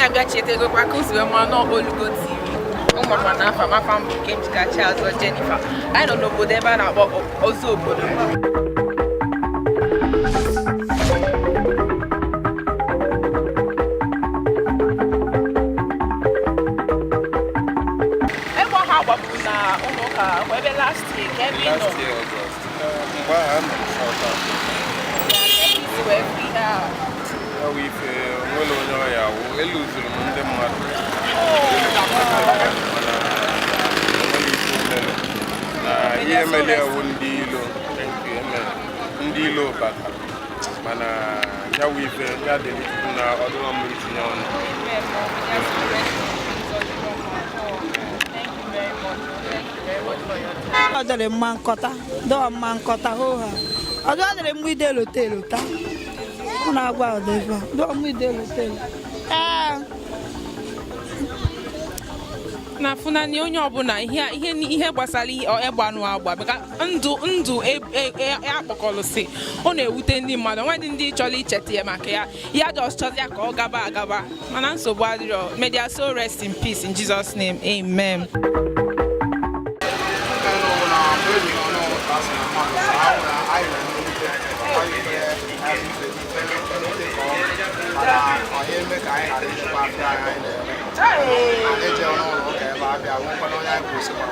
Abịa chetegokwa ka ụzọ ma n'Olugo TV. Ụmụakwa na afa mafa mbụ nke m jikacha azọ Jennifer. Anyị nọ n'obodo ebe a na-akpọ Ozubulu. Ebe ha gbagburu na ụlọ ụka bụ ebe last year ka ebe ị nọ. Last year August. Mgbe ahụ anọ m South Africa. Isi wee fụ ihe a. Ya wụ ife nwere onye ọya wụ eluzuru m ndị mmadụ, mana enwere ife omere na ihe emere ewu ndị ilo. Thank you, amen. Ndị ilo bata, mana ya wụ ife ya dịrị Chukwu na ọdụrọ m itinye ọnụ. Amen. Yes, rest in peace, Ọdịrọma. Thank you very much. Thank you very much for your time. Ọ dịrị mma nkọta, dọọ mma nkọta hoo ha. Ọdụ ọ dịrị mma ide elote elota. Ọ na-agwa ọdụ ebe a. Dọọ mma ide elote elota. Ee. Na funani onye ọbụla ihe gbasara ihe egbanụ agba maka ndụ ndụ akpọkọlụsị, ọ na-ewute ndị mmadụ. Nwadị ndị chọrọ icheta ya maka ya ya just chọzi ya ka ọ gaba agaba, mana nsogbu adịrọ. May their soul rest in peace in Jesus' name, amen. Eme ka anyị ghara ijikwa afịa anyị na-ere anyị jee n'ụlọ ụka ebe a bịa nwekwana onye anyị kwụsịkwa.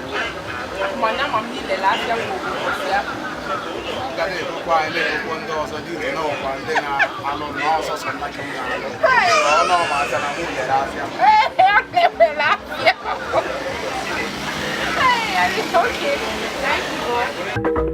Mana ama m niile afịa bụ ya. Ga na-ekwukwa, anyị na-ekwukwo ndị ọzọ dị uru n'ọkwa ndị na-alụ n'ọsọsọ nna ka m na-alụ ọnụ ọma afịa na mụ lere afịa. Hey, okay. Thank you.